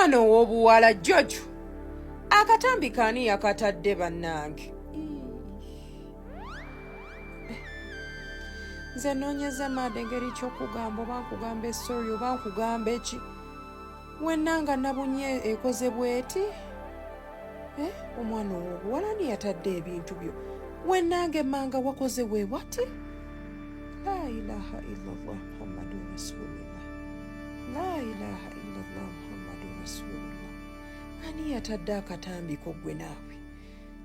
Omwana ow'obuwala Jojo, akatambi kaani yakatadde bannange? Nze noonyeza maada engeri kyokugamba, oba nkugamba esori oba nkugamba eki, wenna nga nabunye ekoze bweti. Eh, omwana ow'obuwala ni yatadde ebintu byo wennanga emmanga wakoze wewati. La ilaha illallah Muhammadu rasulullah, la ilaha illallah Muhammadu rasulullah. Ani yatadde akatambi ko ggwe naawe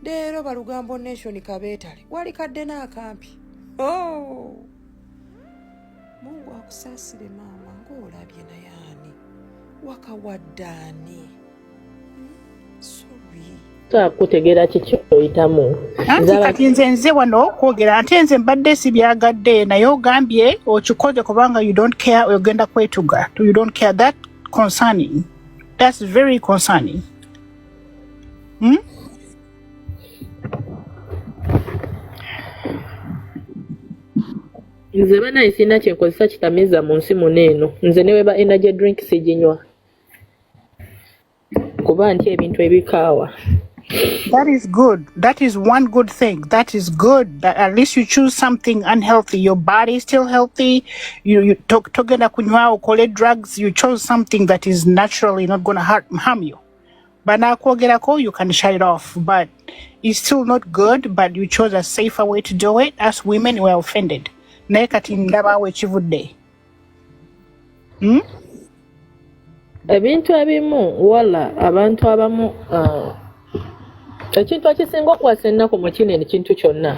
leero? Balugambo nation kabeetale wali kadde n'akampi. Oh! Mungu akusaasire maama, ng'olabye naye ani wakawadde ani? Sorry. Kutegeera kiki oyitamu. Anti kati nze wano kwogera ate nze mbadde sibyagadde, naye ogambye okikoze kubanga you don't care, ogenda kwetuga, you don't care. That concerning, that's very concerning, Nze banaye sirina kyenkozesa kitamiiza mu nsi muno eno. Nze ne weba energy drink siginywa kuba nti ebintu ebikaawa. That is good. That is one good thing. That is good. That at least you choose something unhealthy. Your body is still healthy. You togenda kunywa okole drugs. You chose something that is naturally not going to harm you. Banakwogerako, you can shut it off, but it's still not good. But you chose a safer way to do it. As women, we are offended. Naye kati ndabawo ekivudde. Ebintu ebimu wala abantu abamu, ekintu ekisinga okukwasa ennaku mu kino ekintu kyonna,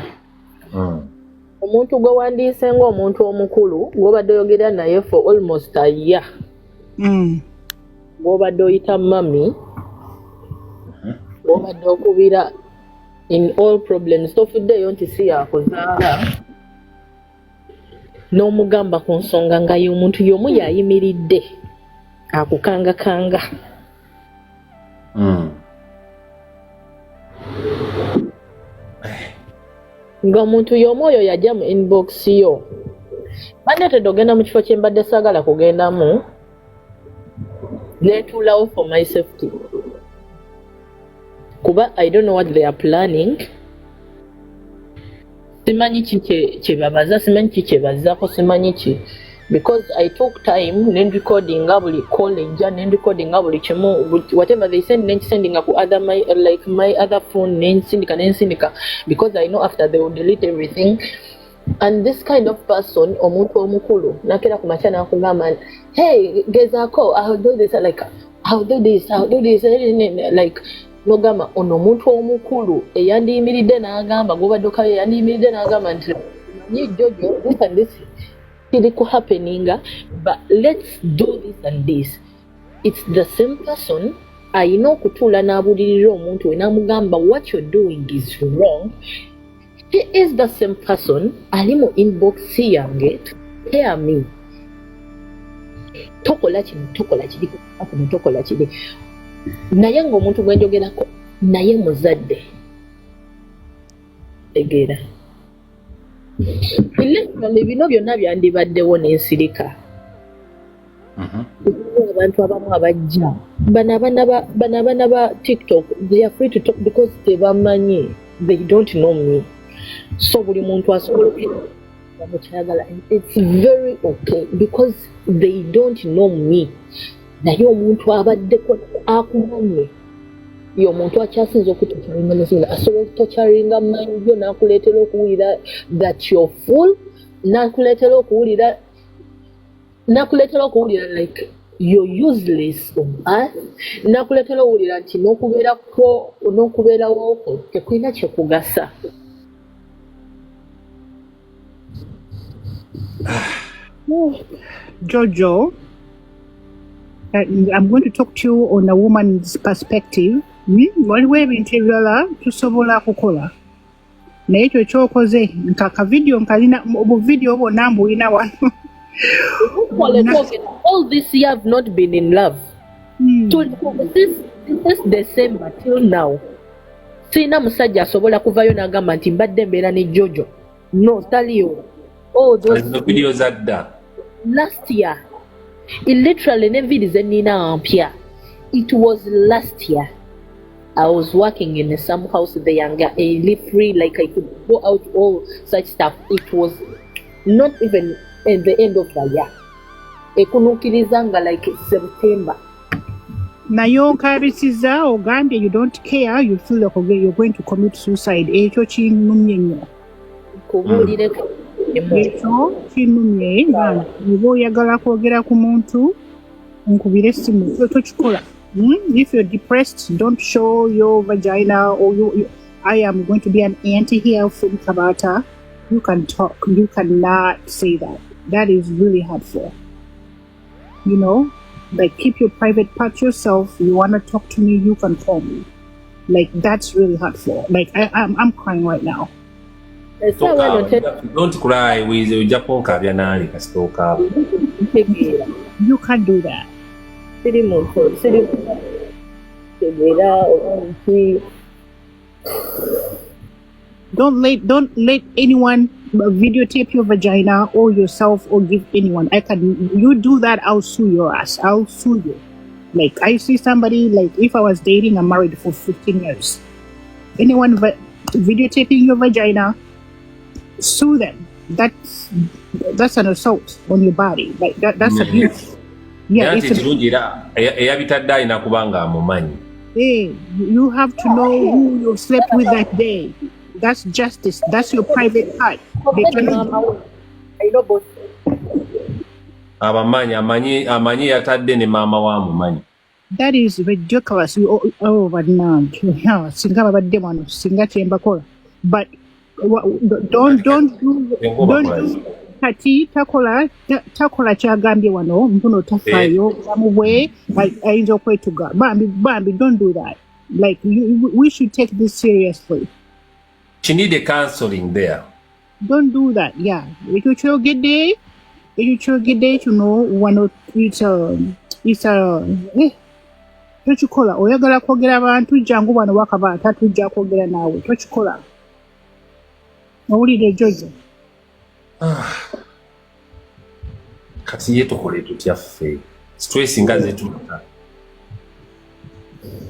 omuntu gwe wandiise ng'omuntu omukulu gw'obadde oyogera naye for almost a year, gw'obadde oyita mummy, gw'obadde okubira in all problems, tofuddeeyo nti si yakuzaala, n'omugamba ku nsonga nga ye omuntu y'omu yayimiridde akukangakanga. Ng'omuntu y'omu oyo yajja mu inbox yo, bandeetedde ogenda mu kifo kye mbadde saagala kugendamu, neetuulawo for my safety kuba I don't know what they are planning. Simanyi ki kye babaza, simanyi ki kye bazzaako, simanyi ki, because I took time nenrecordinga buli call ejja, nenrecordinga buli kimu, whatever they send, nenkisendinga ku other my, like my other phone, nensindika nensindika, because I know after they will delete everything. And this kind of person, omuntu omukulu nakera ku makya nakugamba nti, "Hey, gezaako, I'll do this," like, "I'll do this, I'll do this," like nogamba ono omuntu omukulu eyandiyimiridde n'agamba gwobadde okayo, eyandiyimiridde n'agamba nti, "Manyi Jojo, this and this kiri ku happeninga, but let's do this and this." It's the same person ayina okutuula n'abulirira omuntu we n'amugamba, "What you're doing is wrong." He is the same person ali mu inbox yange to tell me, "Tokola kino, tokola kiri, kino, tokola kiri," naye ng'omuntu gwe njogerako naye muzadde. Tegeera, literally bino byonna byandibaddewo n'ensirika. Abantu abamu abajja bano abaana ba TikTok, they are free to talk because tebamanyi, they don't know me. So buli muntu asobola okukyayagala, it's very okay because they don't know me. Naye omuntu abaddeko akumanyi ye omuntu akyasinza okutorturinga muzinga, asobola okutorturinga mind yo n'akuleetera okuwulira that you're full, n'akuleetera okuwulira like you're useless on earth, n'akuleetera okuwulira nti n'okubeerako n'okubeerawo kwo tekulina kyekugasa. Jojo, I'm going to talk to you on a woman's perspective. Waliwo ebintu ebirala tusobola kukola, naye ekyo kyokoze nka akavidiyo nkalina, obuvidiyo bwonna mbulina wano. All this year I've not been in love. Since December till now sirina musajja asobola kuvayo n'agamba nti mbadde mbeera ne Jojo. No, taliyo. Oh, those Ezo video zadda. Last year, literally, n'enviiri ze nnina mpya. It was last year. I was working in some house there nga eri free, like I could go out, all such stuff. It was not even at the end of the year, ekunuukiriza nga like September. Naye onkabisiza, ogambye you don't care, you feel like you're going to commit suicide. Ekyo kinnumye nnyo. Kubuulireko. Ekyo kinnumye. Bambi, oba oyagala kwogera ku muntu, nkubire essimu. Tokikola. If you're depressed, don't show your vagina or you, I am going to be an auntie here from Kabata. You can talk. You cannot say that. That is really hurtful. Like, keep your private part yourself. You want to talk to me, you can call me. Like, that's really hurtful. Like, I'm crying right now. Essaawa eno. Don't cry, wize ojja kunkaabya nange kasita okaaba. Ntegeera. You can't do that. Siri muntu, siri tegeera oba nki. Don't let anyone videotape your vagina or yourself or give anyone. I can You do that, I'll sue your ass. I'll sue you. Like, I see somebody, like, if I was dating, I'm married for 15 years, anyone videotaping your vagina, sue them. That's an assault on your body. Like, that's abuse. Yeah. Era nti It's a, ekirungi era eyabitadde alina kuba nga amumanyi. Hey, you have to know who you slept with that day. That's justice. That's your private part. They cannot Maama we alina boss. Abamanyi, amanyi, amanyi yatadde ne maama wa amumanyi. That is ridiculous. Oh, bannange. Yeah, singa babadde wano, singa kyembakola. But don't do Enkuba don't kola. Do kati takola takola kyagambye wano mpuno tafaayo obulamu bwe ayinza okwetuga. Bambi, bambi, don't do that. Like, we should take this seriously. She need a counseling there. Don't do that. Yeah, ekyo kyogedde, ekyo kyogedde kino wano, it's a tokikola. Oyagala kwogera abantu, jangu wano wakabaata, tujja kwogera naawe. Tokikola. Owulire, Jojo? Kati ye tukole tutya ffe? Stress nga zitutta.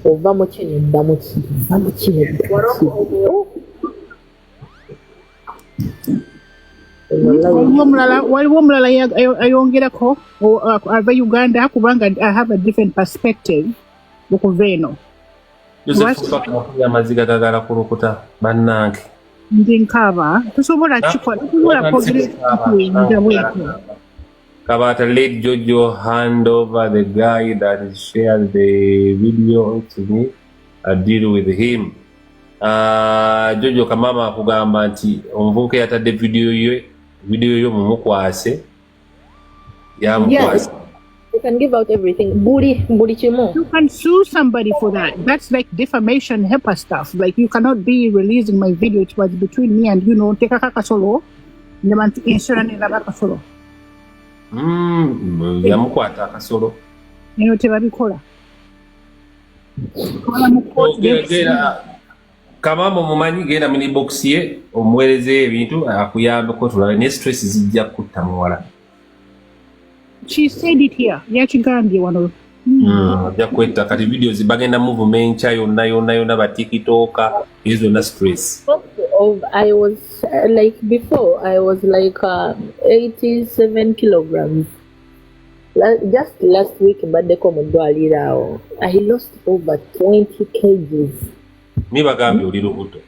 Ova mu kino edda mu ki, ova mu kino edda mu ki. Waliwo omulala ayongerako ava Uganda, kubanga I have a different perspective okuva eno. Joseph Paka amaziga gagala kulukuta bannange. Ndi nkaaba. Tosobola kikola, tosobola kwogera ekintu nga bwekyo. Kabata, let Jojo hand over the guy that shared the video to me. I deal with him. Jojo Kamama akugamba nti omuvubuka yatadde video ye, video yo mumukwase. Yamukwase. You can give out everything, buli kimu. You can sue somebody for that. That's like defamation, HIPAA stuff. Like, you cannot be releasing my video. It was between me and you. Tekako akasolo. Nabantu insurance eraba akasolo. Yamukwata akasolo. Eno tebabikola. Twala mu court. Genda Kamama omumanyi, genda mu inbox ye omuweerezeyo ebintu akuyambeko tulabe, naye stress zijja kutta muwala. She said it here. Yakigambye wano. Ajja kwetta. Kati videos bagenda muvuma enkya yonna yonna yonna, ba TikToker, ezo zonna stress. Of I was like, before I was like 87 kilograms. Just last week mbaddeko mu ddwaliro awo. I lost over 20 kgs. Ni bagambye oli lubuto.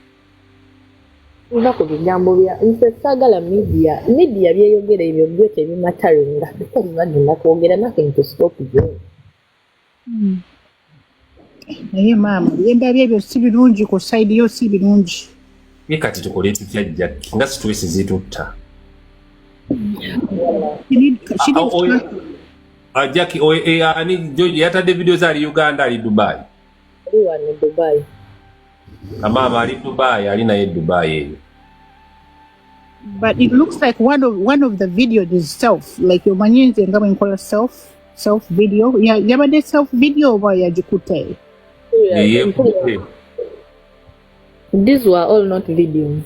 Nva ku bigambo bya nze, saagala media. Media byeyogera ebyo byo tebimatteringa because bagenda kwogera, nothing to stop you. Naye maama, byendabye ebyo si birungi ku side yo, si birungi. Ye kati tukole tutya, Jackie, nga stress zitutta? She Ah, needs oh, ah, Jackie, ani Jojo yatadde video ze ali Uganda, ali Dubai? Ali wano e Dubai. Amaama ali Dubai, ali naye Dubai eyo. But it looks like one of the videos is self. Like, omanyi nze nga bwe nkola self video. Ya yabadde self video oba yagikutte? Yeyeekutte. These were all not videos,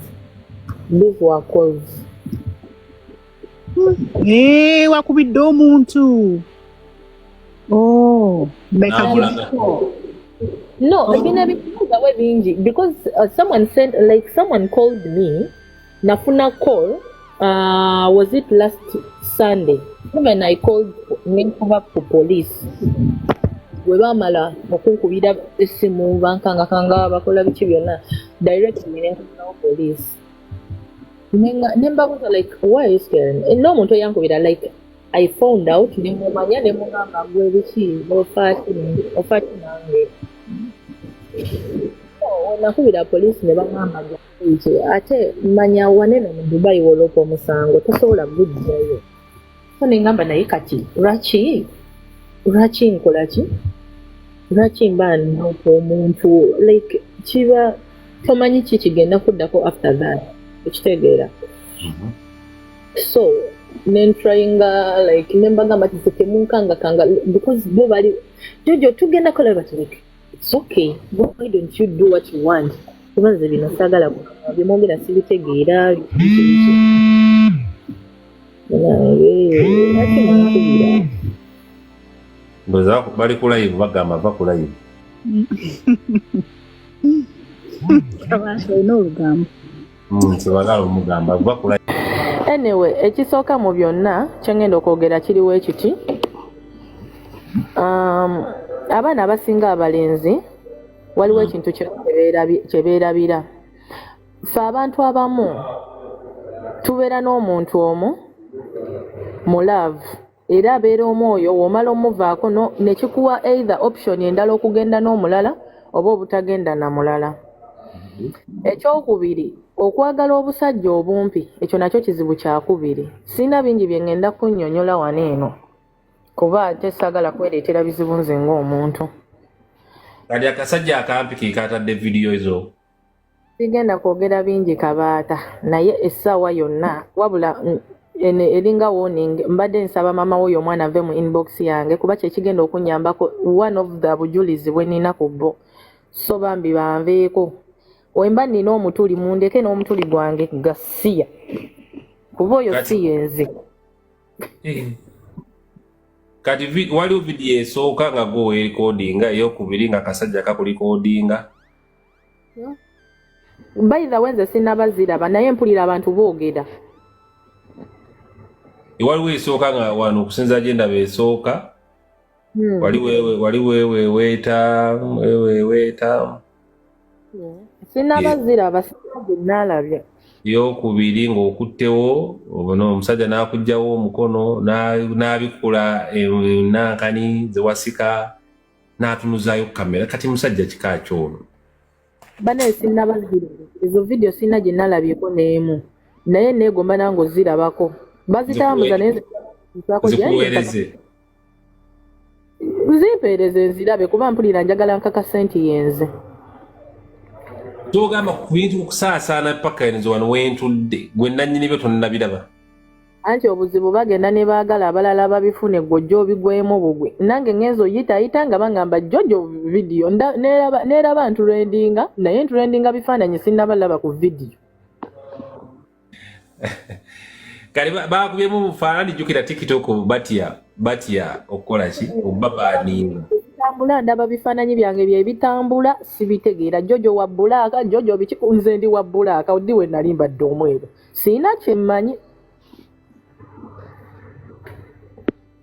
these were calls. Eh, wakubidde omuntu. Oh, like a Namulaga. No, Oh. bino ebibuuzawo bingi because someone sent, like, someone called me. Nafuna call, was it last Sunday? Even I called, nenkuba ku police. Bwe baamala okunkubira essimu, bankangakanga, bakola biki byonna, directly nenkubirawo police. Ne mbabuuza, like, why are you scaring? N'omuntu eyankubira, like, I found out, ne mumanya, ne mugamba, "Gwe biki? Ofaaki? Ofaaki nange?" Nakubira poliisi ne baŋŋamba nti ate manya wanene mu Dubai woloopa omusango tosobola gujjayo. So ne ŋŋamba, naye kati lwaki nkola ki? Lwaki mba nnoopa omuntu? Like, kiba tomanyi ki kigenda kuddako after that, okitegeera? So nentryinga, like, nembagamba ti nze temunkangakanga because bo bali, "Jojo, tugenda kola," bati, like, "It's okay, why don't you do what you want? Kuba nze bino saagala, byemwogera sibitegeera, biki biki." Nange lwaki munkubira? Ndowooza bali ku live, bagamba va ku live. Abantu olina olugambo. Tebagala omugamba va ku live. Anyway, ekisooka mu byonna kyengenda okwogera kiriwo ekiti, abaana abasinga abalenzi waliwo ekintu kye beerabira. Ffe abantu abamu tubeera n'omuntu omu mu love, era abeera omu oyo, w'omala omuvaako no nekikuwa either option endala okugenda n'omulala oba obutagenda na mulala. Ekyokubiri, okwagala obusajja obumpi, ekyo nakyo kizibu kyakubiri. Sirina bingi bye ŋŋenda kunnyonnyola wano eno kuba ate saagala kwereetera bizibu nze ng'omuntu. Kati akasajja akampi ke katadde vidiyo ezo? Sigenda kwogera bingi, Kabaata, naye essaawa yonna wabula eno eringa warning. Mbadde nsaba maama w'oyo omwana ave mu inbox yange kuba kyekigenda okunnyambako, one of the bujulizi bwe nnina ku bo. So bambi banveeko. Wemba nnina omutuli, mundeke n'omutuli gwange gasiya, kuba oyo si yenze. Kati waliwo vidiyo esooka nga gwe weerikodinga, eyokubiri nga akasajja kakulikodinga. By the way, nze sinnaba ziraba, naye mpulira abantu boogera. Waliwo esooka nga wano okusinza gye ndaba esooka, wali wewe, wali wewe weeta, wewe weeta. Sinnaba ziraba, sina gye naalabye. Eyokubiri ng'okuttewo ono omusajja n'akugjawo omukono, n'abikula nankani zewasika n'atunuzaayo kamera. Kati musajja kika kyono? Banaye, sinnaba ziraba ezo vidiyo, sirina gye nalabyeko n'emu, naye neegomba nange ozirabako. Bazitambuza naye nze Zikuweereze? Zimpeereze nzirabe kuba mpulira njagala nkakase nti yenze. Togamba ku bintu okusaasaana paka nze wano wentudde, gwe nannyini byo tonnabiraba? Anti obuzibu bagenda ne baagala abalala babifune, gwe ojja obigwemu bugwe. Nange ngenza oyitayita nga bagamba Jojo vidiyo. Neeraba ntrendinga, naye ntrendinga bifaananyi, sinnaba laba ku vidiyo. Kale bakubyemu bufaananyi. Jjukira TikTok batya, batya okukola ki, obabaninga. Tambula ndaba bifaananyi byange bye bitambula, sibitegeera. Jojo wa black, Jojo biki, nze ndi wa black ddi? We nali mbadde omweru, siina kyemmanyi.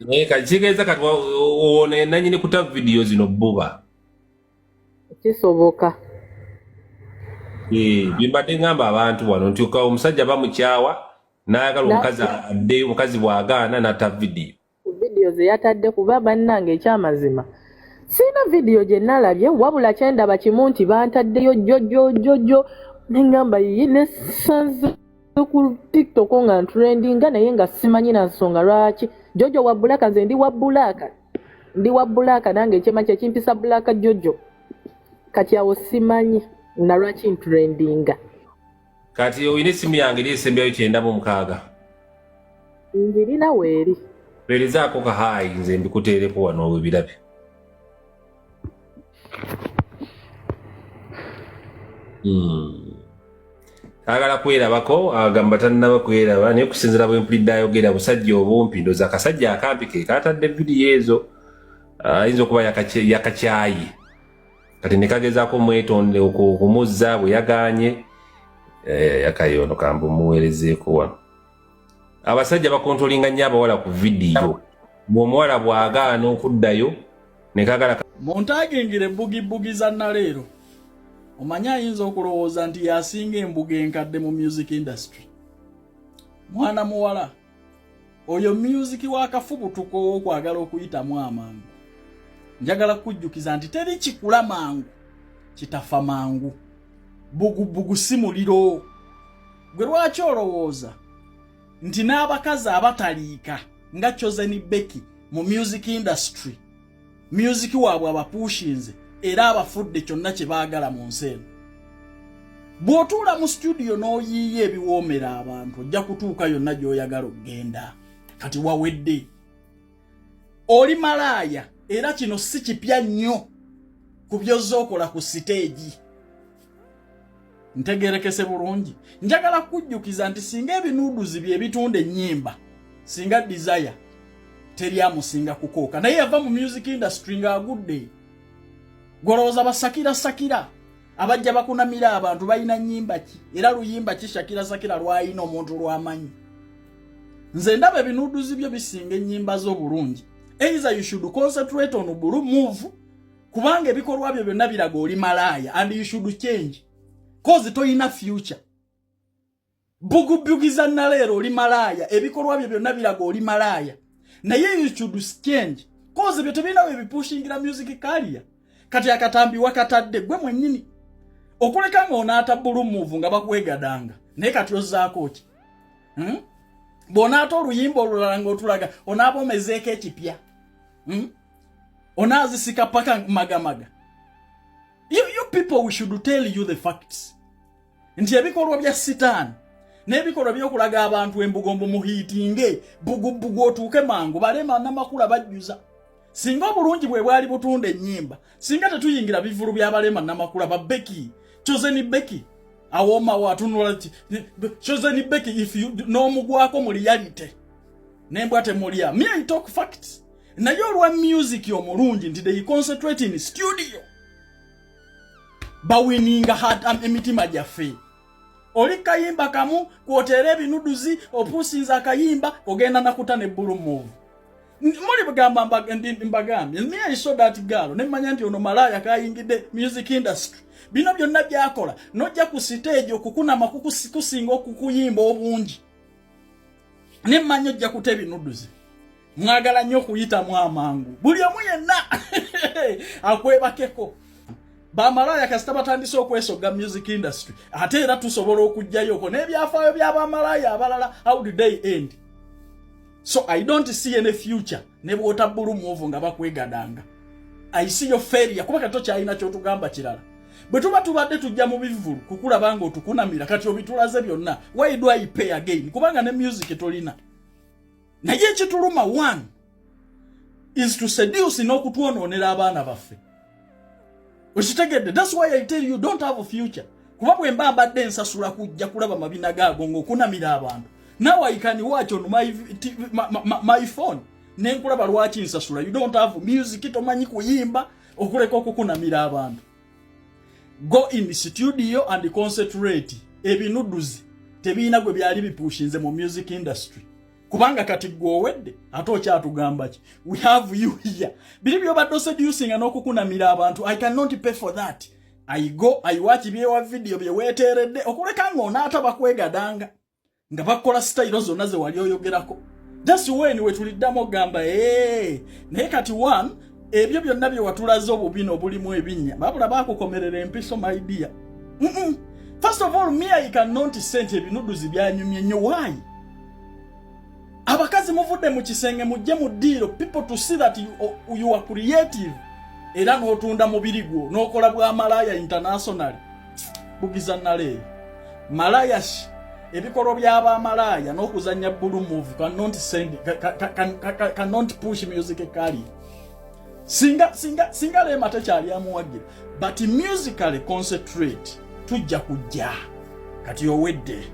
Naye kati kitegeeza kati ono nanyini kuta vidiyo zino bbuba? Kisoboka. Eh, bye mbadde ngamba abantu wano nti omusajja bamukyawa n'ayagala omukazi addeyo, omukazi bw'agaana n'atta vidiyo. Vidiyo ze yatadde, kuba bannange ekyamazima siina vidiyo gye nalabye, wabula kyendaba kimu nti bantaddeyo Jojo Jojo, neŋŋamba yiyi, nesanze ku TikTok nga ntrendinga, naye nga simanyi na nsonga lwaki Jojo wa black. Nze ndi wa black, ndi wa black nange ekyema kyekimpisa black Jojo. Kati awo simanyi na lwaki ntrendinga. Kati olina essimu yange eri esembyayo 96? Njirina weeri. Weerezaako kahaayi, nze mbikuteereko wano webirabe. Agala kwerabako, agamba tannaba kweraba, naye okusinziira bwe mpulidde ayogera busajja obumpi, ndowooza akasajja akampi ke katadde vidiyo ezo. Ayinza okuba yakakyayi kati ne kagezaako omwetonde okumuzza bwe yagaanye. Yakayi ono kamba omuweerezeeko wano. Abasajja bakontrolinga nnyo abawala ku vidiyo, bw'omuwala bw'agaana okuddayo ne kagala. Muntagingira ebbugibugi za naleero. Omanyi ayinza okulowooza nti yasinga embuga enkadde mu music industry. Mwana muwala oyo, music w'akafubutuko ow'okwagala okuyitamu amangu, njagala kujjukiza nti teri kikula mangu kitafa mangu. Bugubugu si muliro. Gwe lwaki olowooza nti n'abakazi abataliika nga Chosen Becky mu music industry, music waabwe abapushinze era abafudde kyonna kye baagala mu nsi eno? Bw'otuula mu studio n'oyiiya ebiwoomera abantu, ojja kutuuka yonna gy'oyagala okugenda. Kati wawedde, oli malaaya, era kino si kipya nnyo ku by'ozza okola ku siteegi. Ntegerekese bulungi, njagala kujjukiza nti singa ebinuuduzi bye bitunda ennyimba, singa Desire teri amusinga kukooka, naye yava mu music industry ng'agudde. Golowooza basakira sakira abajja bakunamira abantu balina nnyimba ki, era luyimba ki Shakira Sakira lwayina omuntu lwamanyi? Nze ndaba ebinuuduzi byo bisinga ennyimba z'obulungi. Either you should concentrate on blue move, kubanga ebikolwa byo byonna biraga oli malaaya, and you should change 'cause toyina future. Bugubugiza naleero, oli malaaya, ebikolwa byo byonna biraga oli malaaya, naye you should change 'cause byo tebirina we bipushingira music career. Kati akatambi wakatadde gwe mwennyini okuleka ng'onaata blue move nga bakwegadanga, naye kati ozzaako ki? Bw'onaata oluyimba olulala ng'otulaga onaaba omezeeko ekipya, Onaazisika paka magamaga. You people, we should tell you the facts nti ebikolwa bya sitaani n'ebikolwa by'okulaga abantu embugombo muhiitinge bugubugu otuuke mangu. Balema namakula bajjuza. Singa obulungi bwe bwali butunda ennyimba, singa tetuyingira bivulu by'abalema namakula. Ba Becky, Chosen Becky awoomawo atunula ki? Chosen Becky, if you n'omugwako mu reality nembwa temulya. Me, I talk facts. Naye olwa music omulungi nti they concentrate in studio, bawininga heart emitima gyaffe. Oli kayimba kamu kwoteera ebinuduzi, opuusinza akayimba, ogenda nakuta ne blue move. Muli bugamba mbagambye, me, I saw that girl nemmanya nti ono malaaya kayingidde music industry. Bino byonna byakola nojja ku stage okukunama kusinga okukuyimba obungi, nemmanya ojja kuta ebinuduzi. Mwagala nnyo okuyitamu amangu, buli omu yenna akwebakeko. Bamalaaya kasita batandise okwesogga music industry, ate era tusobola okuggyayoko n'ebyafaayo by'abamalaaya abalala. How did they end? So I don't see any future. Ne bwota blue move nga bakwegadanga, I see your failure, kuba kati tokyalina kyotugamba kirala. Bwe tuba tubadde tujja mu bivvulu kukulaba nga otukunamira, kati obitulaze byonna. Why do I pay again? Kubanga ne music tolina. Naye ekituluma, one is to seduce n'okutwonoonera abaana baffe. Okitegedde? That's why I tell you, don't have a future, kuba bwe mba mbadde nsasula kujja kulaba mabina gaago ng'okunamira abantu, now I can watch on my phone nenkulaba. Lwaki nsasula? You don't have music, tomanyi kuyimba okuleka okukunamira abantu. Go in studio and concentrate. Ebinuduzi tebiina gwe byali bipushinze mu music industry, kubanga kati gwe owedde, ate okyatugamba ki? We have you here. Biri byobadde oseducinga n'okukunamira abantu, I cannot pay for that. I go, I watch byewa video bye weeteeredde okuleka ng'onaata bakwegadanga nga bakola sitayiro zonna ze wali oyogerako. Just when we tuliddamu okugamba, "Ee," naye kati one, ebyo byonna bye watulaze obubina obulimu ebinnya, babula bakukomerera empiso, my dear. First of all, me, I cannot say nti ebinuduzi byanyumye nnyo. Why? Abakazi muvudde mu kisenge, mujje mu ddiiro, people to see that you are creative, era n'otunda mubiri gwo n'okola bwa malaya international. Bugiza naleeyo malaya shi ebikolwa by'abamalaaya n'okuzannya blue move cannot send cannot push music career. Singa Rema tekyali amuwagira, but musically concentrate, tujja kujja. Kati owedde.